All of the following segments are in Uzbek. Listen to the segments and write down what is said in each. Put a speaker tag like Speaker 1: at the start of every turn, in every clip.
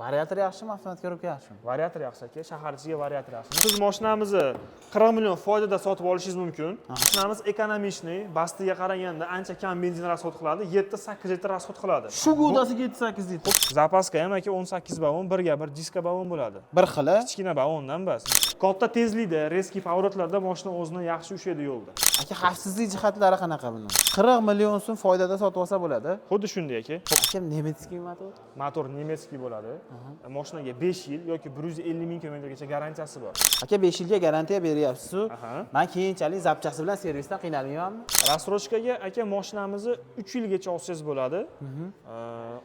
Speaker 1: Variator yaxshimi, avtomat коробка yaxshimi?
Speaker 2: Variator yaxshi, aka, shahar ichiga variator yaxshi. Siz mashinamizni 40 million foydada sotib olishingiz mumkin. Mashinamiz экономичный, Bastiga qaraganda ancha kam benzin расход qiladi, 7-8 litr расход qiladi.
Speaker 1: Shu gudasiga 7-8 litr.
Speaker 2: Запаска ham, aka, 18 ballon, birga bir diska ballon bo'ladi.
Speaker 1: Bir xili.
Speaker 2: Kichkina ballondan bas. Katta tezlikda, резкий поворот larda mashina o'zini yaxshi ushlaydi yo'lda.
Speaker 1: Aka, xavfsizlik jihatlari qanaqa buni? 40 million so'm foydada sotib olsa bo'ladi.
Speaker 2: Xuddi shunday, aka.
Speaker 1: Aka, немецкий motor.
Speaker 2: Motor немецкий bo'ladi. Mashinaga 5 yil yoki 150 ming kilometrgacha garantiyasi bor.
Speaker 1: Aka, 5 yilga garantiya beryapsiz-ku.
Speaker 2: Aha.
Speaker 1: Man keyinchalik запчасть bilan servisdan qiynalmaymanmi?
Speaker 2: Рассрочка ga, aka, mashinamizni 3 yilgacha olsangiz bo'ladi.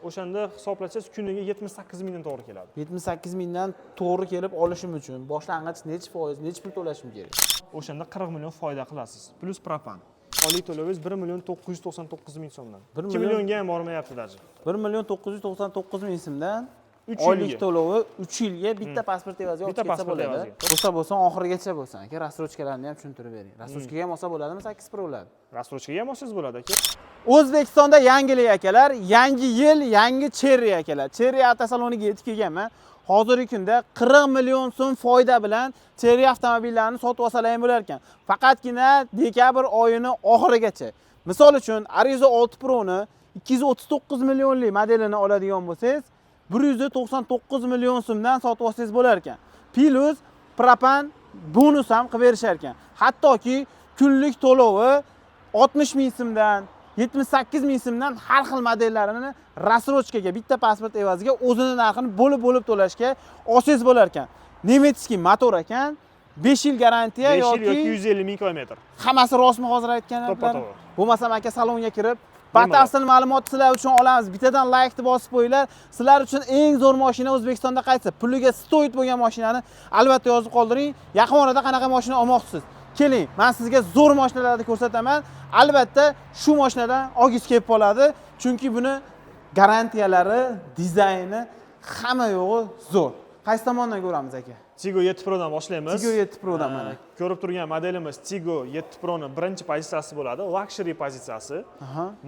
Speaker 2: O'shanda hisoblasangiz, kuniga 78 mingdan to'g'ri keladi.
Speaker 1: 78 mingdan to'g'ri kelib olishim uchun boshlang'ich nechi foiz, nechi pul to'lashim kerak?
Speaker 2: O'shanda 40 million foyda qilasiz. Плюс propan. Oylik to'lovingiz 1 million 999 ming so'mdan.
Speaker 1: 1
Speaker 2: 2
Speaker 1: million-
Speaker 2: millionga ham bormayapti даже.
Speaker 1: 1 million 999 ming so'mdan
Speaker 2: 3
Speaker 1: oylik
Speaker 2: yilga.
Speaker 1: to'lovi 3 yilga bitta pasport evaziga olib
Speaker 2: Bitta
Speaker 1: ketsa
Speaker 2: pasport
Speaker 1: bo'ladi.
Speaker 2: evaziga.
Speaker 1: Bo'lsa bo'lsin, oxirigacha bo'lsin. Aka, рассрочка larni ham tushuntirib bering. Рассрочка ga ham olsa bo'ladimi 8 Pro'larni?
Speaker 2: Рассрочка ga ham olsangiz bo'ladi, aka.
Speaker 1: O'zbekistonda yangilik, akalar, yangi yil, yangi Chery, akalar. Chery avtosaloniga yetib kelganman. Hozirgi kunda 40 million so'm foyda bilan Chery avtomobillarini sotib olsalar ham bo'lar ekan. Faqatgina dekabr oyini oxirigacha. Misol uchun, Arrizo 6 Pro ni 239 millionlik modelini oladigan bo'lsangiz, 199 million so'mdan sotib olsangiz bo'lar ekan. Плюс propan bonus ham qilib berishar ekan. Hattoki kunlik to'lovi 60 ming so'mdan, 78 ming so'mdan har xil modellarini рассрочка ga bitta pasport evaziga o'zini narxini bo'lib bo'lib to'lashga olsangiz bo'lar ekan. Немецкий motor ekan, 5 yil garantiya
Speaker 2: 5 yil yoki
Speaker 1: yoki
Speaker 2: 150 ming kilometr.
Speaker 1: Hammasi rostmi hozir aytgan
Speaker 2: To'ppa
Speaker 1: gaplar?
Speaker 2: to'g'ri.
Speaker 1: Bo'lmasam, aka, salonga kirib batafsil ma'lumot sizlar uchun olamiz. Bittadan laykni bosib qo'yinglar. Sizlar uchun eng zo'r mashina O'zbekistonda qaysi? Puliga стоит bo'lgan mashinani albatta yozib qoldiring. Yaqin orada qanaqa mashina olmoqchisiz? Keling, men sizga zo'r mashinalarni ko'rsataman. Albatta shu mashinadan olgingiz kelib qoladi, chunki buni garantiyalari, dizayni, hamma yo'g'i zo'r. Qaysi tomondan ko'ramiz, aka?
Speaker 2: Tiggo 7 Prodan boshlaymiz.
Speaker 1: Tiggo 7 Prodan mana.
Speaker 2: Ko'rib turgan modelimiz Tiggo 7 Pro'ni birinchi pozitsiyasi bo'ladi, luxury pozitsiyasi.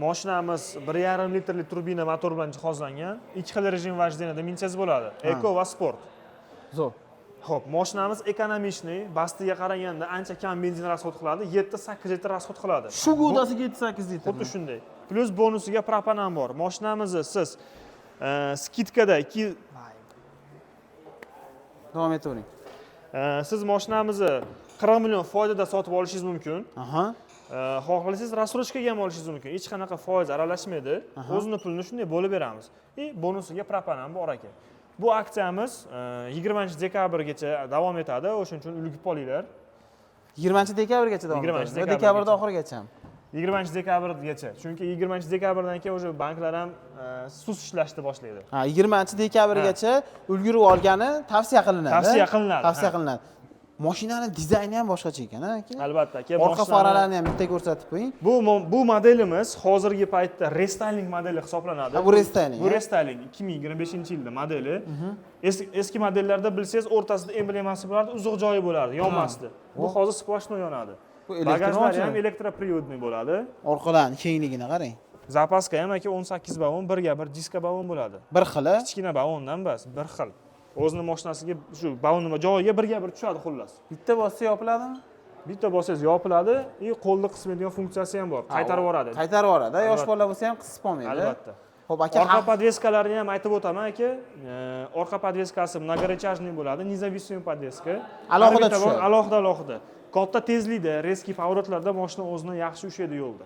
Speaker 2: Mashinamiz 1,5 litrli turbina motor bilan jihozlangan. Ikki xil rejim вождения da minsangiz bo'ladi. Eco va sport.
Speaker 1: Zo'r.
Speaker 2: Xo'p, mashinamiz экономичный, Bastiga qaraganda ancha kam benzin расход qiladi, 7-8 litr расход qiladi.
Speaker 1: Shu gudasiga 7-8 litr.
Speaker 2: Xuddi shunday. Плюс bonusiga propan ham bor. Mashinamizni siz скидка da 2
Speaker 1: Davom etavering.
Speaker 2: Siz mashinamizni 40 million foydada sotib olishingiz mumkin. Xohlasangiz, рассрочка ga ham olishingiz mumkin. Hech qanaqa foiz aralashmaydi. O'zini pulini shunday bo'lib beramiz. И bonusiga propan ham bor, aka. Bu aksiyamiz 20 dekabrgacha davom etadi. O'shuning uchun ulgurib qolinglar.
Speaker 1: 20 dekabrgacha davom
Speaker 2: 20
Speaker 1: etadi. Va
Speaker 2: dekabrgacha.
Speaker 1: Dekabrda oxirigacha.
Speaker 2: 20 dekabrgacha. Chunki 20 dekabrdan keyin уже banklar ham sust ishlashni boshlaydi.
Speaker 1: Ha, 20 dekabrgacha ulgurib olgani tavsiya qilinadi.
Speaker 2: Tavsiya qilinadi,
Speaker 1: Tavsiya
Speaker 2: ha.
Speaker 1: qilinadi. Mashinani dizayni ham boshqacha ekan, ha, aka?
Speaker 2: Albatta, aka.
Speaker 1: Orqa faralarni ham bitta ko'rsatib qo'ying.
Speaker 2: Bu modelimiz hozirgi paytda рестайлинг modeli hisoblanadi.
Speaker 1: Ha, bu рестайлинг,
Speaker 2: Bu
Speaker 1: ha?
Speaker 2: рестайлинг 2025-yilda modeli. Eski modellarda, bilsangiz, o'rtasida emblemasi bo'lardi, uzuq joyi bo'lardi, yonmasdi. Bu hozir сплошной yonadi.
Speaker 1: Bu elektron
Speaker 2: Bagajlari ham
Speaker 1: ochadi.
Speaker 2: электроприводный bo'ladi.
Speaker 1: Orqalarni kengligini qarang.
Speaker 2: Запаска ham, aka, 18 ballon, birga bir diska ballon bo'ladi.
Speaker 1: Bir xili.
Speaker 2: Kichkina ballondan bas, bir xil. O'zini mashinasiga shu ballon nima joyiga birga bir tushadi, xullas.
Speaker 1: Bitta bossa yopiladimi?
Speaker 2: Bitta bossangiz yopiladi и qo'lni qismaydigan funksiyasi ham bor. Qaytarib yuboradi.
Speaker 1: Qaytarib yuboradi. Yosh
Speaker 2: Albatta.
Speaker 1: bola bo'lsa ham qisib qolmaydi.
Speaker 2: Albatta.
Speaker 1: Xo'p, aka,
Speaker 2: Orqa подвеска larini ham aytib o'taman, aka. Orqa подвеска si многорычажный bo'ladi, независимый подвеска.
Speaker 1: Alohida
Speaker 2: Har bitta
Speaker 1: tushadi.
Speaker 2: Alohida alohida. Katta tezlikda, резкий поворот larda mashina o'zini yaxshi ushlaydi yo'lda.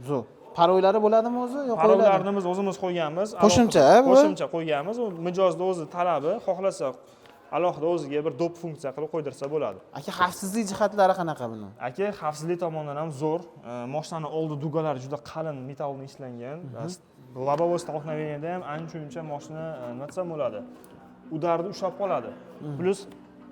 Speaker 1: Zo'r. Parollari bo'ladimi o'zi? Yo, qo'yiladi?
Speaker 2: Parollarni biz o'zimiz qo'yganmiz.
Speaker 1: Qo'shimcha,
Speaker 2: Alohida
Speaker 1: bu?
Speaker 2: Qo'shimcha qo'yganmiz. U mijozni o'zi talabi, xohlasa alohida o'ziga bir доп funksiya qilib qo'ydirsa bo'ladi.
Speaker 1: Aka, xavfsizlik jihatlari qanaqa buni?
Speaker 2: Aka, xavfsizlik tomonidan ham zo'r. Mashinani oldi дуга lari juda qalin metalldan ishlangan. Лобовой столкновение da ham ancha muncha mashina, nima desam bo'ladi, удар ni ushlab qoladi. Плюс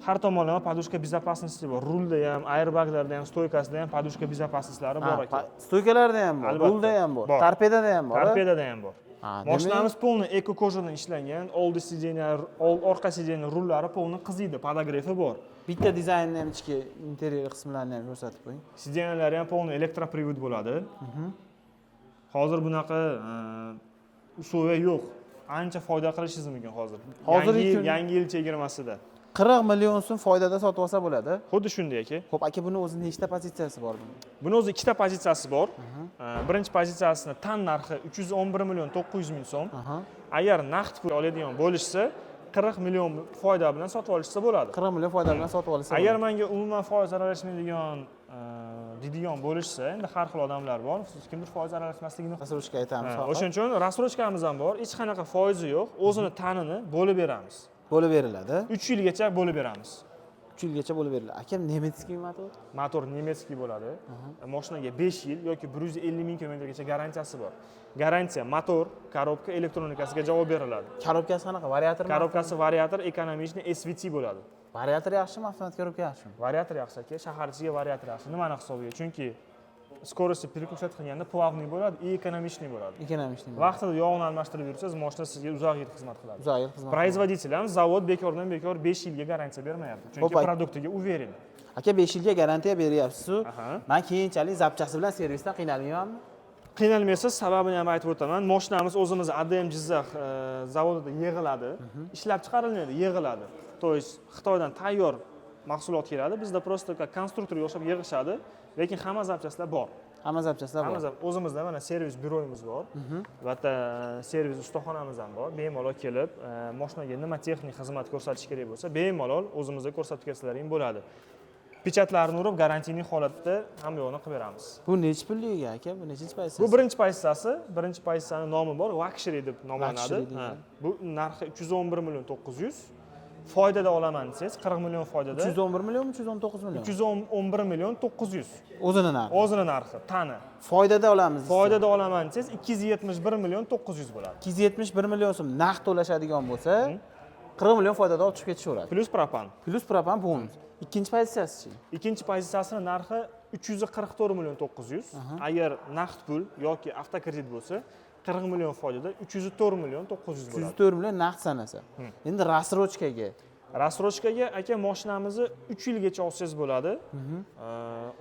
Speaker 2: har tomonlama подушка безопасности bor. Rulda ham, airbaglarda ham, стойка sida ham подушка безопасность lari bor, aka.
Speaker 1: Стойка larda ham bor,
Speaker 2: Albatta.
Speaker 1: rulda ham bor,
Speaker 2: Bor.
Speaker 1: Torpedada ham bor.
Speaker 2: Torpedada ham bor.
Speaker 1: Ha, demak-
Speaker 2: Mashinamiz полный эко кожа dan ishlangan. Oldi сиденья, orqa сиденья, rullari полный qiziydi, подогрев i bor.
Speaker 1: Bitta dizaynni ham, ichki interyer qismlarini ham ko'rsatib qo'ying.
Speaker 2: Сиденья lari ham полный электропривод bo'ladi. Hozir bunaqa условия yo'q. Ancha foyda qilishingiz mumkin hozir.
Speaker 1: Hozirgi
Speaker 2: Yangi yangi yil chegirmasida.
Speaker 1: 40 million so'm foydada sotib olsa bo'ladi.
Speaker 2: Xuddi shunday, aka.
Speaker 1: Xo'p, aka, buni o'zi nechta pozitsiyasi bor buni?
Speaker 2: Buni o'zi ikkita pozitsiyasi bor. Birinchi pozitsiyasini tan narxi 311 million 900 ming so'm. Agar naqd pul oladigan bo'lishsa, 40 million foyda bilan sotib olishsa bo'ladi.
Speaker 1: 40 million foyda bilan sotib olsa
Speaker 2: Agar
Speaker 1: bo'ladi.
Speaker 2: menga umuman foiz aralashmaydigan deydigan bo'lishsa, endi har xil odamlar bor, kimdir foiz aralashmasligini
Speaker 1: Рассрочка aytamiz
Speaker 2: Ha,
Speaker 1: faqat.
Speaker 2: O'shaning uchun рассрочка miz ham bor, hech qanaqa foizi yo'q, o'zini tanini bo'lib beramiz.
Speaker 1: Bo'lib beriladi.
Speaker 2: 3 yilgacha bo'lib beramiz.
Speaker 1: 3 yilgacha bo'lib beriladi. Akam, немецкий motor?
Speaker 2: Motor немецкий bo'ladi. Moshinaga 5 yil yoki 150 ming kilometrgacha garantiyasi bor. Garantiya motor, коробка, elektronikasiga javob beriladi.
Speaker 1: Коробка si qanaqa? Variatormi?
Speaker 2: Коробка si variator, экономичный SVT bo'ladi.
Speaker 1: Variator yaxshimi, avtomat коробка yaxshimi?
Speaker 2: Variator yaxshi, aka, shahar ichiga variator yaxshi. Nimani hisobiga? Chunki скорости переключать qilganda плавный bo'ladi и экономичный bo'ladi.
Speaker 1: Экономичный.
Speaker 2: Vaqtida yog'ini almashtirib yursangiz, moshina sizga uzoq yil xizmat qiladi.
Speaker 1: Uzoq yil xizmat qiladi.
Speaker 2: Производитель ham, zavod bekordan bekor 5 yilga garantiya bermayapti. Chunki
Speaker 1: Ho'p,
Speaker 2: produktiga уверен.
Speaker 1: Aka, 5 yilga garantiya beryapsiz.
Speaker 2: Aha.
Speaker 1: Man keyinchalik запчасть bilan servisdan qiynalmaymanmi?
Speaker 2: Qiynalmaysiz, sababini ham aytib o'taman. Moshinamiz o'zimiz ADM Jizzax zavodida yig'iladi. Ishlab chiqarilmaydi, yig'iladi. То есть Xitoydan tayyor mahsulot keladi, bizda просто как konstruktorga o'xshab yig'ishadi, lekin hamma запчасть lar bor.
Speaker 1: Hamma запчасть lar
Speaker 2: Hamma
Speaker 1: bor.
Speaker 2: O'zimizda mana servis byuroyimiz bor. Albatta, servis ustaxonamiz ham bor. Bemalol kelib, moshinaga nima texnik xizmat ko'rsatish kerak bo'lsa, bemalol o'zimizda ko'rsatib ketsalaring bo'ladi. Печать larni urib, гарантийный holatda hamma yo'g'ini qilib beramiz.
Speaker 1: Bu nechi pulligiga, aka? Bu nechinchi pozitsiyasi?
Speaker 2: Bu birinchi pozitsiyasi, birinchi pozitsiyani nomi bor, Luxury deb nomlanadi.
Speaker 1: Luxury deydi.
Speaker 2: Ha, bu narxi 311 million 900. Foydada olaman desangiz, 40 million foydada.
Speaker 1: 311 millionmi, 319 million?
Speaker 2: 311 million 900.
Speaker 1: O'zini narxi.
Speaker 2: O'zini narxi, tani.
Speaker 1: Foydada olamiz desa.
Speaker 2: Foydada olaman desangiz, 271 million 900 bo'ladi.
Speaker 1: 271 million so'm naqd to'lashadigan bo'lsa, 40 million foydada olib chiqib ketishaveradi.
Speaker 2: Плюс propan.
Speaker 1: Плюс propan bonus. Ikkinchi pozitsiyasi-chi?
Speaker 2: Ikkinchi pozitsiyasini narxi 344 million 900. Agar naqd pul yoki avtokredit bo'lsa, 40 million foydada 304 million 900 bo'ladi.
Speaker 1: 304 million naqd sanasa. Endi рассрочка ga?
Speaker 2: Рассрочка ga, aka, mashinamizni 3 yilgacha olsangiz bo'ladi.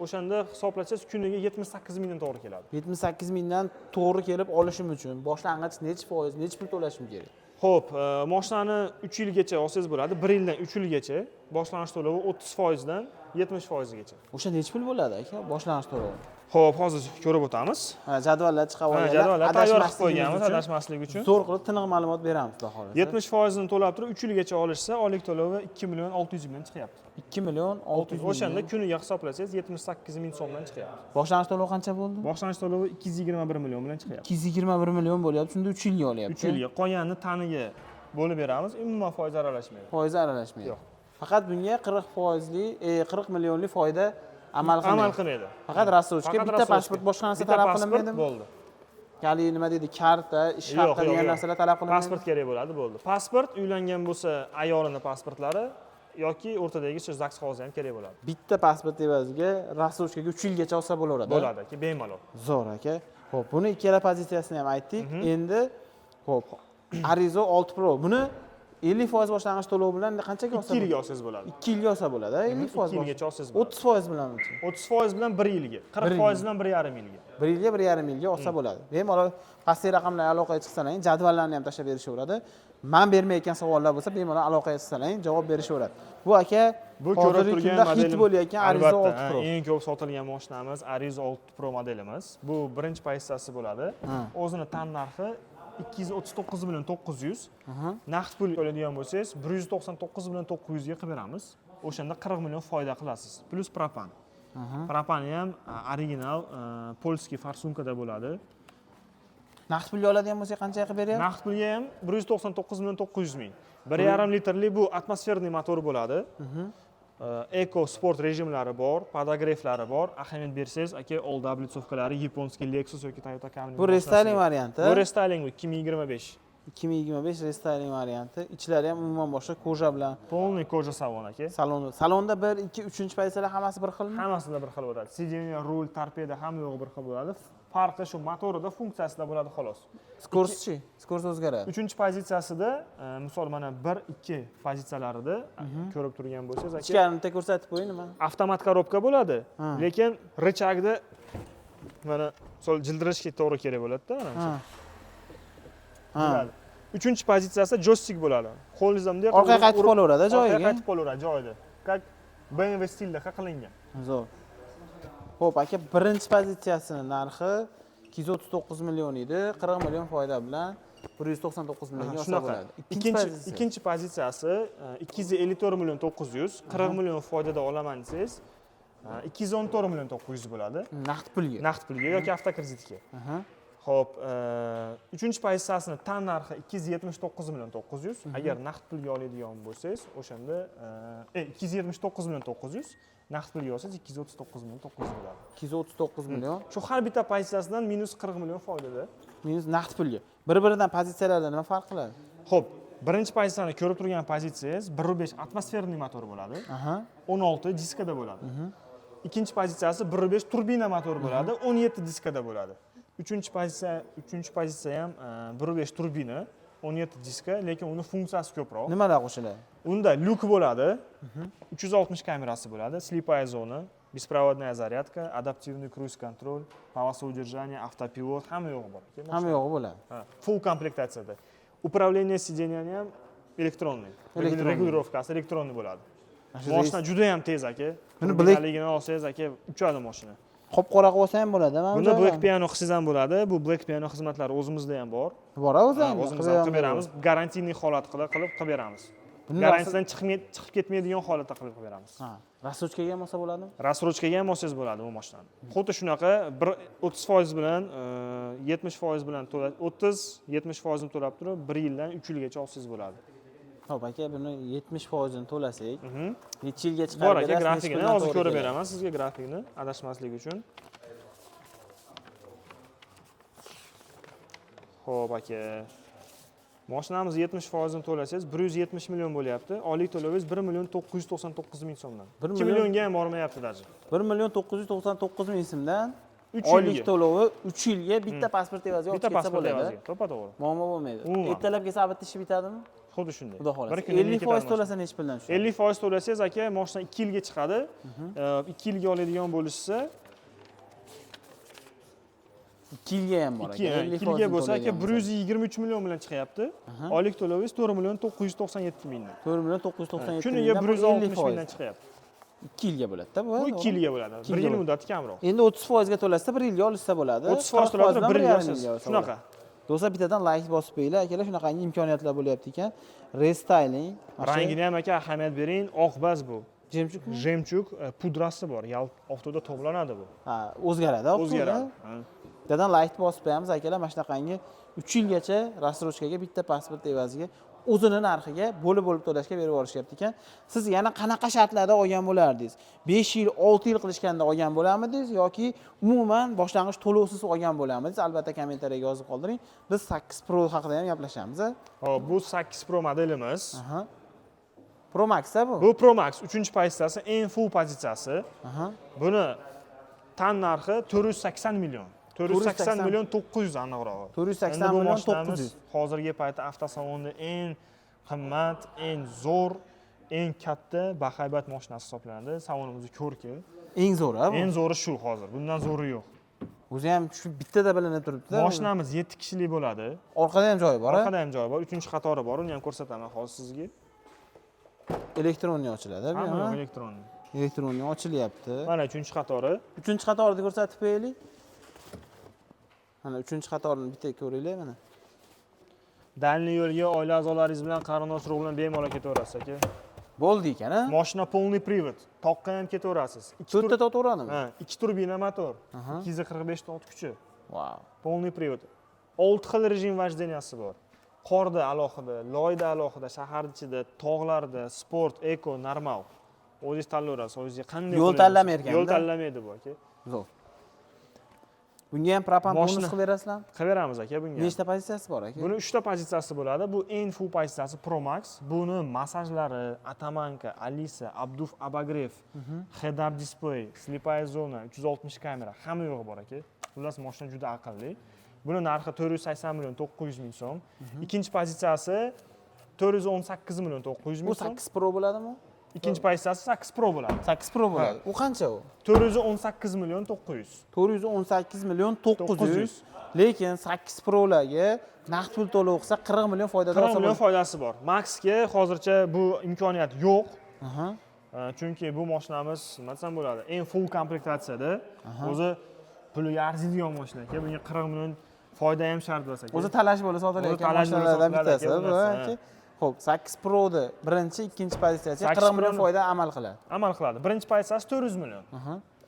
Speaker 2: O'shanda hisoblasangiz, kuniga 78 mingdan to'g'ri keladi.
Speaker 1: 78 mingdan to'g'ri kelib olishim uchun boshlang'ich nechi foiz, nechi pul to'lashim kerak?
Speaker 2: Xo'p, mashinani 3 yilgacha olsangiz bo'ladi. 1 yildan 3 yilgacha boshlang'ich to'lovi 30 foizdan 70 foizgacha.
Speaker 1: O'sha nechi pul bo'ladi, aka, boshlang'ich to'lovi?
Speaker 2: Xo'p, hozir ko'rib o'tamiz.
Speaker 1: Mana jadvallar chiqarib
Speaker 2: Ha,
Speaker 1: olganlar.
Speaker 2: jadvallar tayyor qilib
Speaker 1: Adashmasligimiz
Speaker 2: qo'yganmiz
Speaker 1: uchun
Speaker 2: adashmaslik uchun.
Speaker 1: zo'r qilib tiniq ma'lumot beramiz, xudo xohlasa.
Speaker 2: 70 foizini to'lab turib 3 yilgacha olishsa, oylik to'lovi 2 million 600 mingdan chiqyapti.
Speaker 1: 2 million 600 ming.
Speaker 2: O'shanda kuniga hisoblasangiz, 78 ming so'mdan chiqyapti.
Speaker 1: Boshlang'ich to'lov qancha bo'ldi?
Speaker 2: Boshlang'ich to'lovi 221 million bilan chiqyapti.
Speaker 1: 221 million bo'lyapti. Shunda 3 yilga olyapti.
Speaker 2: 3 yilga. Qolganini taniga bo'lib beramiz, umuman foiz aralashmaydi.
Speaker 1: Foizi aralashmaydi.
Speaker 2: Yo'q.
Speaker 1: Faqat bunga 40 foizli, 40 millionli foyda amal qilmaydi.
Speaker 2: Amal qilmaydi.
Speaker 1: Faqat рассрочка,
Speaker 2: Faqat
Speaker 1: bitta
Speaker 2: рассрочка.
Speaker 1: Pasport, boshqa narsa
Speaker 2: Bitta
Speaker 1: talab
Speaker 2: pasport
Speaker 1: qilinmaydimi?
Speaker 2: bo'ldi.
Speaker 1: Haligi nima deydi, karta, ish
Speaker 2: Yo'q,
Speaker 1: haqi
Speaker 2: yo'q,
Speaker 1: degan
Speaker 2: yo'q.
Speaker 1: narsalar talab qilinmaydi.
Speaker 2: Pasport kerak bo'ladi, bo'ldi. Pasport, uylangan bo'lsa ayolini pasportlari yoki o'rtadagi shu ЗАГС qog'ozi ham kerak bo'ladi.
Speaker 1: Bitta pasport evaziga рассрочка ga 3 yilgacha olsa bo'laveradi.
Speaker 2: Bo'ladi, aka, bemalol.
Speaker 1: Zo'r, aka. Xo'p, buni ikkala pozitsiyasini ham aytdik. Endi, xo'p, Arrizo 6 Pro. Buni 50% boshlang'ich to'lov bilan qanchaga olsa?
Speaker 2: 2 yilga olsangiz bo'ladi.
Speaker 1: 2 yilga olsa bo'ladi, 50%.
Speaker 2: 2 yilgacha olsangiz bo'ladi.
Speaker 1: 30% bilan?
Speaker 2: 30% bilan 1 yilga, 40% bilan 1,5 yilga.
Speaker 1: 1 yilga, 1,5 yilga olsa bo'ladi. Bemalol pastdagi raqamlarga aloqaga chiqsalaring, jadvallarni ham tashlab berishaveradi. Man bermayotgan savollar bo'lsa, bemalol aloqaga chiqsalaring, javob berishaveradi. Bu, aka,
Speaker 2: Bu ko'rib
Speaker 1: hozirgi
Speaker 2: turgan
Speaker 1: kunda hit
Speaker 2: modelim
Speaker 1: bo'layotgan Arrizo
Speaker 2: albatta,
Speaker 1: 6 Pro.
Speaker 2: ha, eng ko'p sotilgan mashinamiz Arrizo 6 Pro modelimiz. Bu birinchi pozitsiyasi bo'ladi. O'zini tan narxi 239 million 900. Naqd pul oladigan bo'lsangiz, 199 million 900 ga qilib beramiz. O'shanda 40 million foyda qilasiz. Плюс propan. Propani ham original польский форсунка da bo'ladi.
Speaker 1: Naqd pulga oladigan bo'lsak, qanchaga qilib beryapti?
Speaker 2: Naqd pulga ham 199 million 900 ming. 1,5 litrli bu атмосферный motor bo'ladi. Eco sport rejimlari bor, подогрев lari bor. Ahamiyat bersangiz, aka, oldi облицовка lari японский Lexus yoki Toyota Camry
Speaker 1: Bu рестайлинг varianti.
Speaker 2: Bu рестайлинг, bu 2025.
Speaker 1: 2025 рестайлинг varianti. Ichlari ham umuman boshqa, кожа bilan.
Speaker 2: Полный кожа salon, aka.
Speaker 1: Salon. Salonda 1, 2, 3 pozitsiyalar hammasi bir xilmi?
Speaker 2: Hammasida bir xil bo'ladi. Сиденье, rul, torpeda, hamma yo'g'i bir xil bo'ladi. Farqi shu motorida, funksiyasida bo'ladi, xolos.
Speaker 1: Скорость chi? Скорость o'zgaradi.
Speaker 2: Uchinchi pozitsiyasida, misol, mana 1, 2 pozitsiyalarida ko'rib turgan bo'lsangiz, aka,
Speaker 1: Ichkarini bitta ko'rsatib qo'ying, nima?
Speaker 2: Avtomat коробка bo'ladi, lekin рычаг da mana misol jildirishga to'g'ri kerak bo'ladida, mana. Bo'ladi. Uchinchi pozitsiyasi joystik bo'ladi. Qo'lingizda bunday
Speaker 1: Orqaga qaytib qolaveradi joyiga.
Speaker 2: Orqaga qaytib qolaveradi joyida. Как BMW stilda qilingan.
Speaker 1: Zo'r. Xo'p, aka, birinchi pozitsiyasini narxi 239 million edi, 40 million foyda bilan 199 millionga olsa
Speaker 2: Shunaqa.
Speaker 1: bo'ladi.
Speaker 2: Ikkinchi pozitsiyasi 254 million 900, 40 million foydada olaman desangiz, 214 million 900 bo'ladi.
Speaker 1: Naqd pulga.
Speaker 2: Naqd pulga yoki avtokreditga. Xo'p, uchinchi pozitsiyasini tan narxi 279 million 900. Agar naqd pulga oladigan bo'lsangiz, o'shanda 279 million 900, naqd pulga olsangiz 239 million 900 bo'ladi.
Speaker 1: 239 million.
Speaker 2: Shu har bitta pozitsiyasidan minus 40 million foydada.
Speaker 1: Minus naqd pulga. Bir-biridan pozitsiyalarda nima farq qiladi?
Speaker 2: Xo'p, birinchi pozitsiyani ko'rib turgan pozitsiyangiz 1.5 атмосферный motor bo'ladi. 16 diskada bo'ladi. Ikkinchi pozitsiyasi 1.5 turbina motor bo'ladi, 17 diskada bo'ladi. Uchinchi pozitsiya ham 1.5 turbina, 17 diska, lekin uni funksiyasi ko'proq.
Speaker 1: Nimalar qo'shiladi?
Speaker 2: Unda lyuk bo'ladi, 360 kamerasi bo'ladi, слепая зона, беспроводная зарядка, адаптивный круиз-контроль, полоса удержания, автопилот, hamma yo'g'i bor.
Speaker 1: Hamma yo'g'i bo'ladi.
Speaker 2: Ha, full komplektatsiyada. Управление сиденья ni ham электронный.
Speaker 1: Электронный.
Speaker 2: Регулировка si электронный bo'ladi.
Speaker 1: Mana shu
Speaker 2: Mashina juda ham tez, aka.
Speaker 1: Buni
Speaker 2: Turbinaligini olsangiz, aka, uchadi mashina.
Speaker 1: Qop qora qilib olsa ham bo'ladi, mana
Speaker 2: Buni Black Piano qilsangiz ham bo'ladi. Bu Black Piano xizmatlari o'zimizda ham bor.
Speaker 1: Bor o'zi
Speaker 2: Ha,
Speaker 1: ham.
Speaker 2: o'zimiz ham qilib beramiz. Гарантийный holat qilib beramiz.
Speaker 1: Buni
Speaker 2: Garantiyadan chiqib ketmaydigan holatda qilib beramiz.
Speaker 1: Ha, рассрочка ga ham olsa bo'ladimi?
Speaker 2: Рассрочка ga ham olsangiz bo'ladi bu mashinani. Xuddi shunaqa bir 30% bilan, 70% bilan to'la, 30 70% to'lab turib, 1 yildan 3 yilgacha olsangiz bo'ladi.
Speaker 1: Xo'p, aka, buni 70% to'lasak, necha yilga
Speaker 2: Bor,
Speaker 1: chiqarib
Speaker 2: aka,
Speaker 1: berasiz? Necha
Speaker 2: grafikini
Speaker 1: puldan
Speaker 2: hozir
Speaker 1: to'g'ri
Speaker 2: ko'rib
Speaker 1: keladi?
Speaker 2: beraman sizga grafikni, adashmaslik uchun. Xo'p, aka. Mashinamiz 70% to'lasangiz 170 million bo'lyapti. Oylik to'lovingiz 1 million 999 ming so'mdan.
Speaker 1: 1
Speaker 2: 2
Speaker 1: million-
Speaker 2: millionga ham bormayapti даже.
Speaker 1: 1 million 999 ming so'mdan
Speaker 2: 3
Speaker 1: oylik
Speaker 2: yilga.
Speaker 1: to'lovi 3 yilga bitta pasport evaziga olib
Speaker 2: Bitta
Speaker 1: ketsa
Speaker 2: pasport
Speaker 1: bo'ladi.
Speaker 2: evaziga. To'ppa-to'g'ri.
Speaker 1: Muammo bo'lmaydi.
Speaker 2: Umuman.
Speaker 1: Ertalab kelsa albatta ishi bitadimi?
Speaker 2: Xuddi shunday.
Speaker 1: Xudo xohlasa.
Speaker 2: Bir kunda
Speaker 1: 50% to'lasa necha puldan tushadi?
Speaker 2: 50% to'lasangiz, aka, mashina 2 yilga chiqadi. 2 yilga oladigan bo'lishsa,
Speaker 1: 2 yilga ham bor
Speaker 2: 2
Speaker 1: aka.
Speaker 2: yilga bo'lsa, aka,
Speaker 1: 50% to'laydigan
Speaker 2: 123 million bilan chiqyapti. Oylik to'lovingiz 4 million 997 mingdan.
Speaker 1: 4 million 997
Speaker 2: Kuniga
Speaker 1: mingdan
Speaker 2: 160
Speaker 1: 50%.
Speaker 2: mingdan chiqyapti.
Speaker 1: 2 yilga bo'ladi-da bu.
Speaker 2: Bu 2 yilga bo'ladi.
Speaker 1: Ikki
Speaker 2: 1
Speaker 1: yilga
Speaker 2: yil
Speaker 1: bo'ladi.
Speaker 2: muddati kamroq.
Speaker 1: Endi 30% ga to'lasa 1 yilga olishsa bo'ladi.
Speaker 2: 30% to'lab turib 1 yilga olasiz.
Speaker 1: 1,5 yilga olsa
Speaker 2: Shunaqa.
Speaker 1: bo'ladi. Do'stlar, bittadan layk bosib qo'yinglar, akalar, shunaqangi imkoniyatlar bo'lyapti ekan. Restyling.
Speaker 2: Rangini ham, aka, ahamiyat bering, oqbaz bu.
Speaker 1: Жемчуг mi?
Speaker 2: Жемчуг, pudrasi bor. Oftobda to'planadi bu.
Speaker 1: Ha, o'zgaradi.
Speaker 2: O'zgaradi. Ha.
Speaker 1: Bittadan layk bosib qo'yamiz, akalar, mana shunaqangi 3 yilgacha рассрочка ga bitta pasport evaziga o'zini narxiga bo'lib-bo'lib to'lashga berib yuborishyapti ekan. Siz yana qanaqa shartlarda olgan bo'lardingiz? 5 yil, 6 yil qilishganda olgan bo'larmidingiz yoki umuman boshlang'ich to'lovsiz olgan bo'larmidingiz? Albatta kommentariyaga yozib qoldiring. Biz 8 Pro haqida ham gaplashamiz. A?
Speaker 2: Hop, bu 8 Pro modelimiz.
Speaker 1: Pro Max bu?
Speaker 2: Bu Pro Max 3-pozitsiyasi, eng full pozitsiyasi. Buni tan narxi 480 million. 480
Speaker 1: 480
Speaker 2: million 900 aniqrog'i.
Speaker 1: 480
Speaker 2: Endi bu
Speaker 1: million
Speaker 2: mashinamiz
Speaker 1: 900.
Speaker 2: hozirgi paytda avtosalonda eng qimmat, eng zo'r, eng katta, bahaybat mashinasi hisoblanadi. Salonimizni ko'rki.
Speaker 1: Eng zo'ri bu.
Speaker 2: Eng zo'ri shu hozir. Bundan zo'ri yo'q.
Speaker 1: O'zi ham shu bittada bilinib turibdi.
Speaker 2: Mashinamiz 7 kishilik bo'ladi.
Speaker 1: Orqada ham joyi bor, a?
Speaker 2: Orqada ham joyi bor, 3-qatori bor, uni ham ko'rsataman hozir sizga.
Speaker 1: Электронный ochiladi bu
Speaker 2: Hamma
Speaker 1: ham.
Speaker 2: yo'q электронный.
Speaker 1: Электронный ochilyapti.
Speaker 2: Mana 3-qatori.
Speaker 1: Uchinchi qatorni ko'rsatib qo'yaylik. Mana uchinchi qatorni bitta ko'ringlar mana.
Speaker 2: Дальний yo'lga oila a'zolaringiz bilan, qarindosh urug' bilan bemalol ketaverasiz, aka.
Speaker 1: Bo'ldi ekan, a?
Speaker 2: Mashina полный привод. Toqqa ham ketaverasiz. Ikki
Speaker 1: To'rtta to'raveradimi?
Speaker 2: Ha, ikki turbina motor. 245 ta ot kuchi.
Speaker 1: Vau.
Speaker 2: Полный привод. 6 xil rejim вождения si bor. Qorda alohida, loyda alohida, shahar ichida, tog'larda, sport, eko, normal. O'zingiz tanlayverasiz, o'zingizga qanday
Speaker 1: Yo'l
Speaker 2: qulay
Speaker 1: tanlamayotganda?
Speaker 2: Yo'l tanlamaydi bu, aka.
Speaker 1: Zo'r. Bunga ham propan bonus qilib berasizlarmi?
Speaker 2: Qilib beramiz, aka, bunga.
Speaker 1: Nechta pozitsiyasi bor, aka?
Speaker 2: Buni 3 ta pozitsiyasi bo'ladi. Bu eng full pozitsiyasi Pro Max. Buni massajlari, оттоманка, Alisa, обдув, обогрев, head up display, слепая зона, 360 kamera, hamma yo'g'i bor, aka. Xullas, mashina juda aqlli. Buni narxi 480 million 900 ming so'm. Ikkinchi pozitsiyasi 418 million 900
Speaker 1: Bu
Speaker 2: ming so'm.
Speaker 1: 8 Pro bo'ladimi?
Speaker 2: Ikkinchi pozitsiyasi 8 Pro bo'ladi.
Speaker 1: 8 Pro bo'ladi. U qancha u?
Speaker 2: 418 million 900.
Speaker 1: 418 million 900.
Speaker 2: 900.
Speaker 1: Lekin 8 Prolarga naqd pul to'lov qilsa, 40 million foydada
Speaker 2: 40
Speaker 1: olsa
Speaker 2: million
Speaker 1: bo'ladi.
Speaker 2: foydasi bor. Maxga hozircha bu imkoniyat yo'q. Chunki bu mashinamiz, nima desam bo'ladi, eng full komplektatsiyada, o'zi puliga arziydigan mashina aka. Bunga 40 million foyda ham shart bo'lsa aka.
Speaker 1: O'zi talash bo'lib sotilayotgan
Speaker 2: O'zi talash bo'lib
Speaker 1: mashinalardan
Speaker 2: sotiladi
Speaker 1: bittasi
Speaker 2: aka, bu
Speaker 1: bu
Speaker 2: narsa,
Speaker 1: aka. Xo'p, 8 Pro'ni birinchi, ikkinchi pozitsiyasi
Speaker 2: 8
Speaker 1: 40 million
Speaker 2: Pro'ni
Speaker 1: foyda amal qiladi.
Speaker 2: Amal qiladi. Birinchi pozitsiyasi 400 million.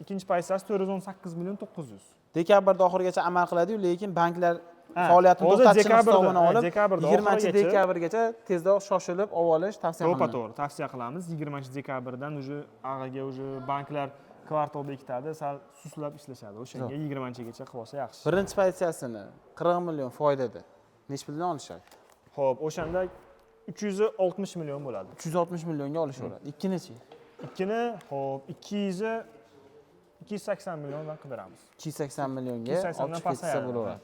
Speaker 2: Ikkinchi pozitsiyasi 418 million 900.
Speaker 1: Dekabrda oxirigacha amal qiladi-yu, lekin banklar
Speaker 2: Ha,
Speaker 1: faoliyatini
Speaker 2: hozir
Speaker 1: to'xtatishini
Speaker 2: dekabrda,
Speaker 1: hisobini
Speaker 2: ha,
Speaker 1: olib,
Speaker 2: dekabrda
Speaker 1: 20
Speaker 2: oxirigacha
Speaker 1: dekabrgacha tezroq shoshilib olib olish tavsiya
Speaker 2: To'ppa
Speaker 1: qilinadi.
Speaker 2: to'g'ri, tavsiya qilamiz. 20 dekabrdan уже ag'iga уже banklar kvartal bekitadi, sal suslab ishlashadi. O'shanga 20gacha qilib olsa yaxshi.
Speaker 1: Birinchi pozitsiyasini 40 million foydada nechi puldan olishadi?
Speaker 2: Xo'p, o'shanda 360 million bo'ladi.
Speaker 1: 360 millionga olishaveradi. Ikkinichi?
Speaker 2: Ikkini, xo'p, 200 280 milliondan qilib beramiz.
Speaker 1: 280 millionga
Speaker 2: 280
Speaker 1: olib
Speaker 2: dan
Speaker 1: chiqib ketsa
Speaker 2: pasayadi.
Speaker 1: bo'laveradi.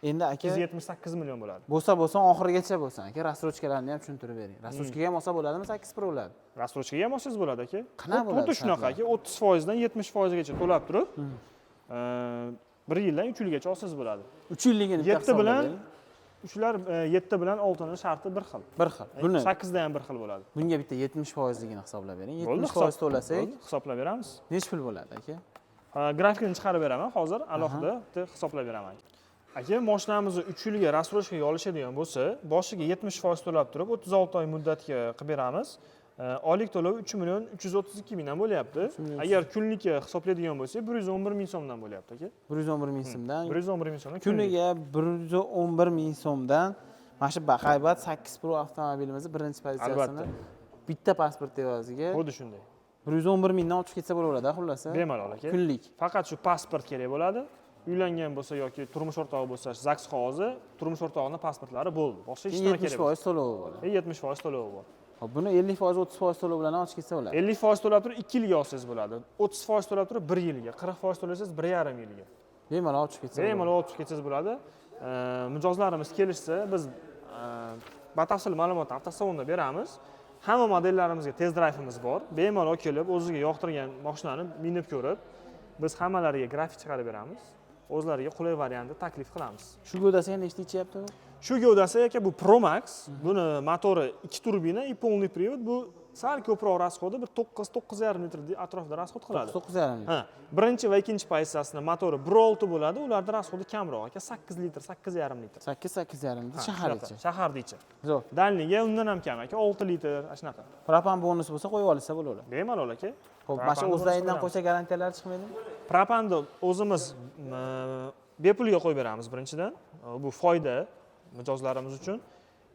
Speaker 1: Endi aka,
Speaker 2: 278 million bo'ladi.
Speaker 1: Bo'lsa bo'lsin, oxirigacha bo'lsin aka, рассрочка larni ham tushuntirib bering. Рассрочка ga ham olsa bo'ladimi 8 Pro'larni?
Speaker 2: Рассрочка ga ham olsangiz bo'ladi aka.
Speaker 1: Qanaqa bo'ladi
Speaker 2: Xuddi shunaqa
Speaker 1: shartlar?
Speaker 2: aka, 30 foizdan 70 foizgacha to'lab turib, bir yildan 3 yilgacha olsangiz bo'ladi.
Speaker 1: 3 yilligini bitta
Speaker 2: 7 bilan
Speaker 1: hisoblab bering.
Speaker 2: Shular 7 bilan 6ni sharti bir xil.
Speaker 1: Bir xil. Buni
Speaker 2: 8da ham bir xil bo'ladi.
Speaker 1: bunga bitta 70 foizligini hisoblab bering.
Speaker 2: Bo'ldi,
Speaker 1: 70 foiz to'lasak,
Speaker 2: bo'ldi, hisoblab beramiz.
Speaker 1: Nechi pul bo'ladi aka?
Speaker 2: Ha, grafikini chiqarib beraman hozir, alohida bitta hisoblab beraman. Aka, mashinamizni 3 yilga рассрочка ga olishadigan bo'lsa, boshiga 70 foiz to'lab turib, 36 oy muddatga qilib beramiz. Oylik to'lov 3 million 332 mingdan bo'lyapti. Agar kunlikka hisoblaydigan bo'lsak, 111 ming so'mdan bo'lyapti aka.
Speaker 1: 111 ming so'mdan.
Speaker 2: 111 ming so'mdan.
Speaker 1: Kuniga 111 ming so'mdan mana shu bahaybat 8 Pro avtomobilimizni birinchi pozitsiyasini
Speaker 2: Albatta.
Speaker 1: bitta pasport evaziga
Speaker 2: Xuddi shunday.
Speaker 1: 111 mingdan olib chiqib ketsa bo'laveradi, xullasi.
Speaker 2: Bemalol aka.
Speaker 1: Kunlik.
Speaker 2: Faqat shu pasport kerak bo'ladi. Uylangan bo'lsa yoki turmush o'rtog'i bo'lsa, ZAGS qog'ozi, turmush o'rtog'ini pasportlari bo'ldi. Boshqa hech nima
Speaker 1: 70
Speaker 2: kerak emas.
Speaker 1: Foiz to'lovi bo'ladi.
Speaker 2: 70 foiz to'lovi bor.
Speaker 1: Hop, buni 50 foiz, 30 foiz to'lov bilan olib ketsa bo'ladi.
Speaker 2: 50 foiz to'lab turib 2 yilga olsangiz bo'ladi. 30 foiz to'lab turib 1 yilga, 40 foiz to'lasangiz 1,5 yilga.
Speaker 1: Bemalol olib chiqib ketsa bo'ladi.
Speaker 2: Bemalol olib chiqib ketsangiz bo'ladi. Mijozlarimiz kelishsa, biz batafsil ma'lumotni avtosalonda beramiz. Hamma modellarimizga test drayvimiz bor. Bemalol kelib, o'ziga yoqtirgan mashinani minib ko'rib, biz hammalariga grafik chiqarib beramiz. O'zlariga qulay variantni taklif qilamiz.
Speaker 1: Shu gavdasi nechta ichyapti bu?
Speaker 2: Shu gavdasi aka, bu Pro Max, buni motori 2 turbina и полный привод, bu sal ko'proq расход i, bir 9 9,5 litr atrofida расход qiladi.
Speaker 1: 9,5 litr.
Speaker 2: Ha, birinchi va ikkinchi pozitsiyasida motori 1.6 bo'ladi, ularda расход i kamroq aka, 8 litr, 8,5 litr.
Speaker 1: 8, 8,5 litr
Speaker 2: Ha,
Speaker 1: shahar
Speaker 2: shunaqa,
Speaker 1: ichi.
Speaker 2: Shaharda ichi.
Speaker 1: Zo'r.
Speaker 2: Дальний ga undan ham kam aka, 6 litr, ana shunaqa.
Speaker 1: Propan bonus bo'lsa, qo'yib olsa bo'laveradi.
Speaker 2: Bemalol aka.
Speaker 1: Xo'p, mana shu
Speaker 2: Propanni
Speaker 1: o'zlaridan
Speaker 2: bonus
Speaker 1: qo'ysa, garantiyalar chiqmaydimi?
Speaker 2: Propanni o'zimiz bepulga qo'yib beramiz birinchidan. Bu foyda mijozlarimiz uchun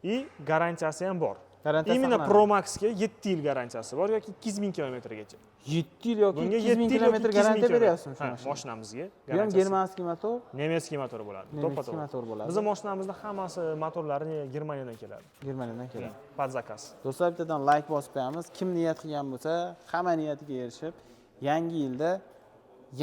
Speaker 2: и garantiyasi ham bor.
Speaker 1: Garantiya
Speaker 2: Именно
Speaker 1: saqlanadi.
Speaker 2: Pro Maxga 7 yil garantiyasi bor yoki 200 ming kilometrgacha.
Speaker 1: 7 yil yoki
Speaker 2: Bunga
Speaker 1: 200 ming
Speaker 2: 7 yil yoki
Speaker 1: kilometr
Speaker 2: 200 ming
Speaker 1: garantiya
Speaker 2: kilometr.
Speaker 1: beryapsizmi shu
Speaker 2: Ha,
Speaker 1: mashinaga?
Speaker 2: mashinamizga
Speaker 1: Bu ham
Speaker 2: garantiyasi.
Speaker 1: Германский motor,
Speaker 2: Немецкий motor bo'ladi.
Speaker 1: Немецкий
Speaker 2: To'ppa-to'g'ri.
Speaker 1: motor bo'ladi.
Speaker 2: Bizning mashinamizda hammasi motorlari Germaniyadan keladi.
Speaker 1: Germaniyadan keladi.
Speaker 2: Под заказ.
Speaker 1: Do'stlar, bittadan layk bosib qo'yamiz. Kim niyat qilgan bo'lsa, hamma niyatiga erishib, yangi yilda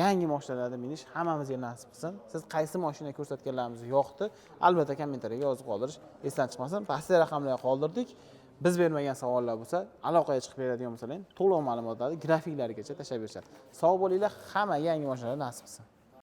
Speaker 1: yangi mashinalarda minish hammamizga nasib qilsin. Siz qaysi mashina ko'rsatganlarimiz yoqdi, albatta kommentariyaga yozib qoldirish esdan chiqmasin. Pastda raqamlar qoldirdik. Biz bermagan savollar bo'lsa, aloqaga chiqib beradigan bo'lsalar, to'liq ma'lumotlarni grafiklarigacha tashlab berishadi. Sog' bo'linglar, hamma yangi mashinalar nasib qilsin.